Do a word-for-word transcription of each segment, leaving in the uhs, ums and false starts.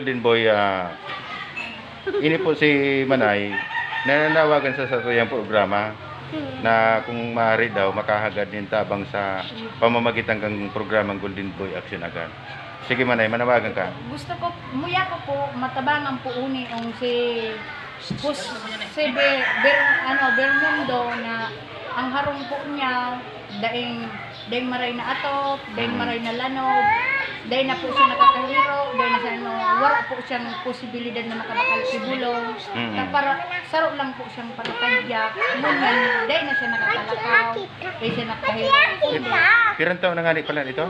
Golden Boy, ah, ini po si Manay, nananawagan sa satuyang programa na kung maaari daw makahagad nin tabang sa pamamagitan kan programang Golden Boy Action Agad. Sige, Manay, manawagan ka. Gusto ko, muya ko po, matabangan po uni ang si, si Be-, Ber-, ano, Bermundo na ang harong po niya, daing, daing maray na atop, daing maray na lanog, daing na po siya nakakahiro, daing na siya, ano, wala po siyang posibilidad na makabakal si bulong. Mm. Na para, saro lang po siyang panatadyak, ngunyan, daing na siya nakakalakaw, daing siya nakahiro. Pirang taon na nga ni pala ito?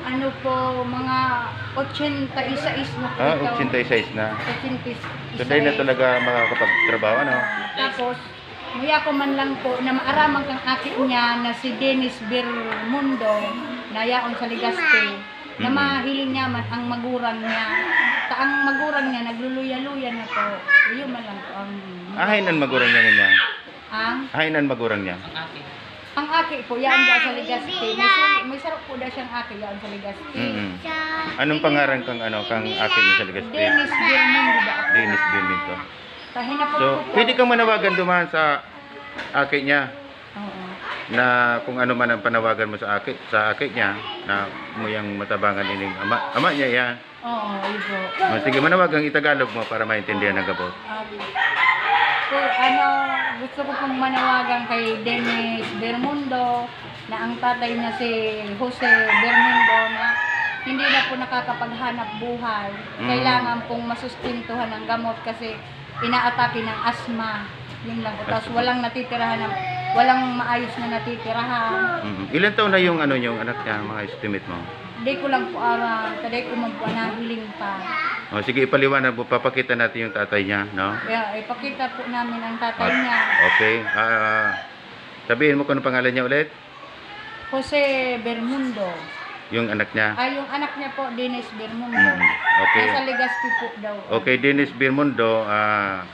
Ano po, mga ochenta y seis na po. Ah, ito. Ochenta y seis na. Ochenta y seis. So, daing na talaga makakapagtrabaho, ano? Tapos, muya ko man lang po na maaraman kang aki niya na si Dennis Bermundo, na yaon sa Legazpi, na mahiling niya man ang magurang niya. Ta ang magurang niya, nagluluya-luya na po. Iyo man lang po ang... Ahay nan magurang niya niya? Ang? Ahay nan magurang niya? Ang aki po, yan dyan sa Legazpi. May, sar- may sarap po dyan siyang aki, yan sa Legazpi. Mm-mm. Anong pangaran kang, ano, kang aki niya sa Legazpi? Dennis Bermundo ba? Dennis Bermundo. Tahin na po. So, po pwede kang manawagan duman sa aki niya. Oo. Na kung ano man ang panawagan mo sa aki, sa aki niya, na muyang matabangan ining ama, ama niya yan. Oo, iyo po. O, sige, manawagan Itagalog mo para maintindihan ng gabos. Um, so, ano, gusto ko pong manawagan kay Dennis Bermundo na ang tatay niya si Jose Bermundo na hindi na po nakakapaghanap buhay. Mm. Kailangan pong masustentuhan ng gamot kasi inaatake ng asma. Yun lang po. Tapos walang natitirahan ng, walang maayos na natitirahan. Mm. Ilan taon na yung ano, yung anak niya, mga estimate mo? Di ko lang po aram, kaday ko man po nahiling pa. O, sige, ipaliwanag mo, papakita natin yung tatay niya, no? Kaya ipakita po namin ang tatay niya. Okay. Ah, sabihin mo kung anong pangalan niya ulit? Jose Bermundo. Yung anak niya? Ah, yung anak niya po, Dennis Bermundo. Mm, okay. Nasa Legazpi po daw. Okay, Dennis Bermundo, ah,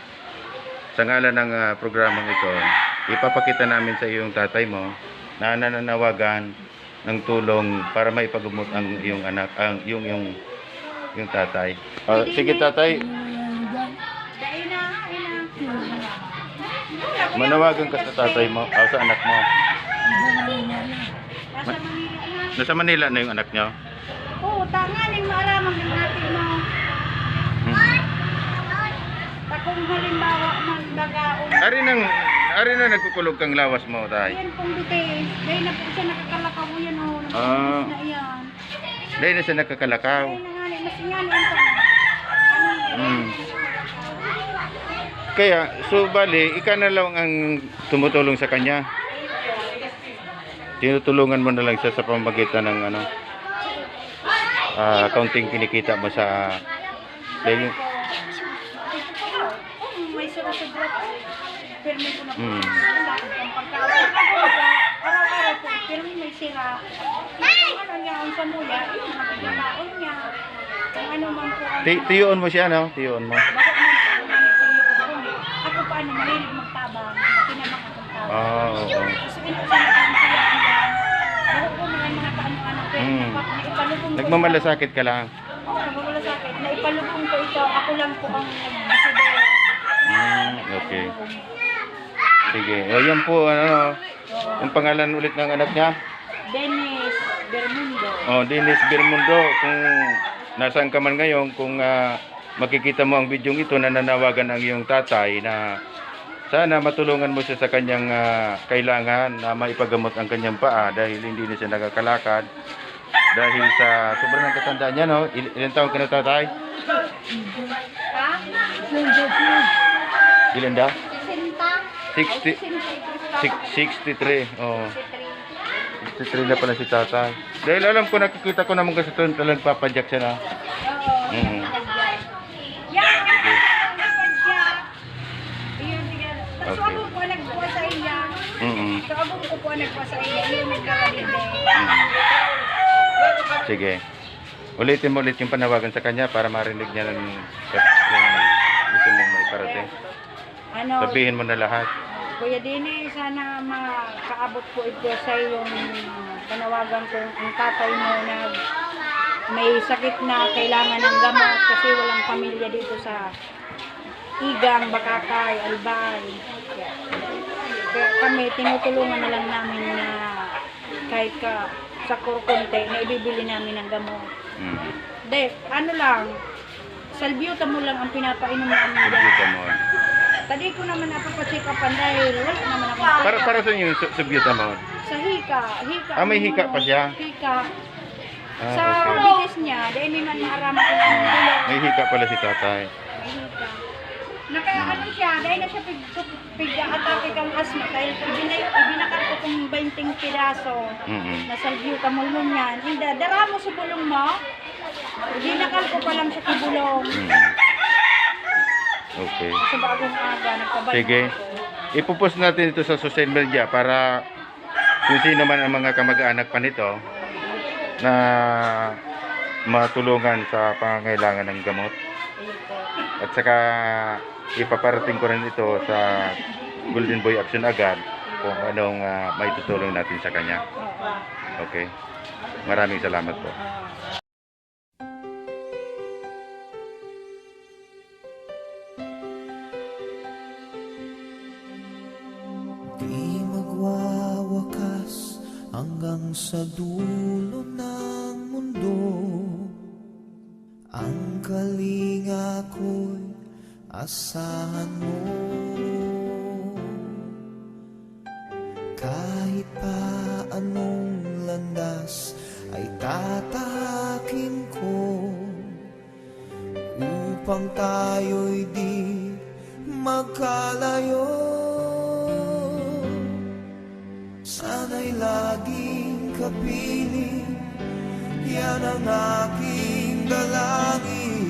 sa ngalan ng, ah, programang ito, ipapakita namin sa iyo yung tatay mo na nananawagan ng tulong para maipagamot ang iyong anak, ang, yung, yung, yung tatay. Ah, sige, tatay. Dai na, ay na. Manawagan ka sa tatay mo, o sa anak mo. Nasa Manila na. Nasa Manila na yung anak niyo? Oo, tanganing maaraman ng ate mo. Hmm. Ta kung halimbawa man, baga, um, Ari nang, ari na nagkukulog kang lawas mo, tay? Yan pong details. Dahil na po siya nakakalakaw yan, oh. Ah. Nagkakabis na yan. Dahil na siya nakakalakaw. Dahil na nga, mas nga, ano pa. Ano yun? Hmm. Kaya, so, bali, ika na lang ang tumutulong sa kanya. Tinutulungan mo na lang siya sa pamamagitan ng, ano, ah, kaunting kinikita mo sa, dahil Kung may sobra-sobra po, pirmi ko na po. Mm. Sa akin pang pagkaon. Araw-araw po, pirmi may sira. Kung ano niya, ang samuya, yun, ang pagkaon niya. Kung ano man po ang Ti-, tiyoon mo siya, no? Tiyoon mo. Bako man po, ano po, ako pa, ano, mahilig magtabang. Makinabang akong tabang. Ah, oo. Gusto ko na siya magkakilala. Bako po, mga, mga kaano-ano, pero Mm. napa-, naipalubong ko Nagmamalasakit ka lang? Oo, nagmamalasakit. Naipalubong ko ito. Ako lang po ang nagdesider. Mm, okay. Sige. O, yan po, ano, Oo. yung pangalan ulit ng anak niya? Dennis Bermundo. Oh, Dennis Bermundo, kung nasaan ka man ngayon, kung, ah, makikita mo ang bidyong ito, nananawagan ang iyong tatay na sana matulungan mo siya sa kanyang, ah, kailangan na maipagamot ang kanyang paa dahil hindi na siya nakakalakad dahil sa sobrang katanda niya, no? Il-, ilang taon ka na, tatay? Ha? Ilan daw? Sixty. Sixty. Six-, sixty-three. Oh. Sixty-three na pala si tatay. Dahil alam ko, nakikita ko naman kasi ito, talagang papadyak siya na. Oo. Mm. Yan, yan, yan, yan. Iyon, sige. Tapos Okay. ako po ang nagkuha sa iya. Mm. So, ako po po ang nagkuha sa iya. Iyon, nagdala din eh. Mm. Sige. Ulitin mo ulit yung panawagan sa kanya para marinig niya ng, yung gusto mong maiparating. Ano, Sabihin mo na lahat. Kuya Dini, sana makaabot po ito sa iyong panawagan kung ang tatay mo nag-, May sakit na kailangan ng gamot kasi walang pamilya dito sa Igang, Bacacay, Albay. Kaya kami, tinutulungan na lang namin na kahit ka sa kurkunti na ibibili namin ng gamot. Mm. Hindi, ano lang, salbutamol lang ang pinapainom namin dyan. Salbutamol. Tadi ko naman napapacheck upan dahil wala naman akong Para, para sa inyo, sa, salbutamol? Sa hika, hika. Ah, may ang hika ano, pa siya? Hika. Ah, Sa okay. Bitis niya, dahil may man maaraman ko ng gulo. May hika pala si tatay. May hika. Naka, ano siya, dahil na siya pig, pig-atake kang asma, dahil ibinay, ibinakal ko kung bainting piraso. Mm-mm. Nasa salbutamol nun yan. Inda, dara mo sa bulong mo. Ibinakal ko pa lang siya kibulong. Mm. Okay. Sa bagong aga, nagpabalik Sige. ako. Ipopost natin ito sa social media para kung sino man ang mga kamag-anak pa nito na matulungan sa pangangailangan ng gamot. At saka ipaparating ko rin ito sa Golden Boy Action agad kung anong ah, maitutulong natin sa kanya. Okay. Maraming salamat po. Di magwawakas hanggang sa dulo ng mundo. Ang kalinga ko'y asahan mo. Kahit pa anong landas ay tatahakin ko. Upang tayo'y di magkalayo. Sana'y laging kapiling, yan ang aking dalangin.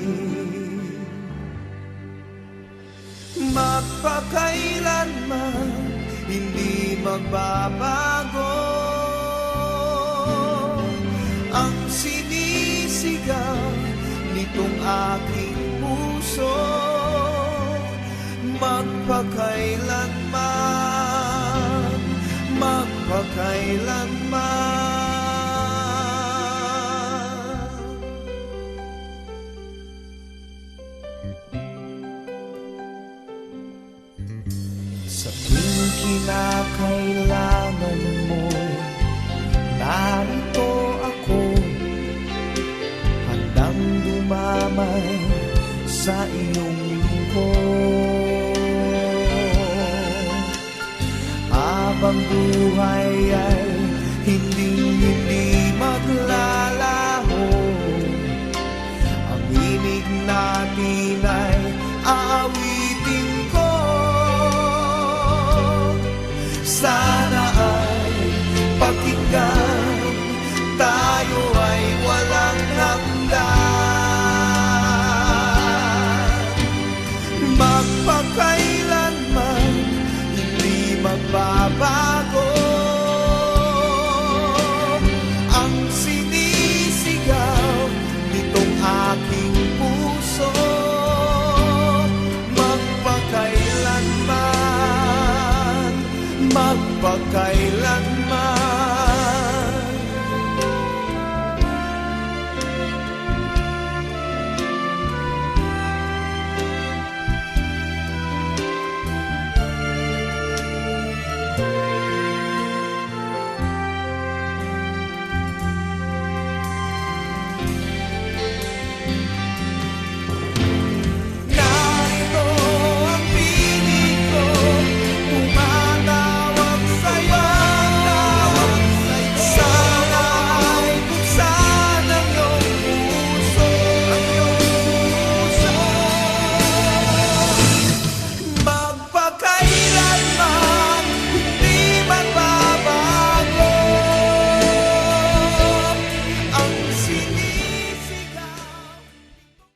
Magpakailanman hindi magbabago ang sinisigaw nitong aking puso. Magpakailanman, magpakailanman. Sa tuwing kinakailangan mo, narito ako, handang dumamay sa iyong lingkod. Habang buhay ay hinding-hindi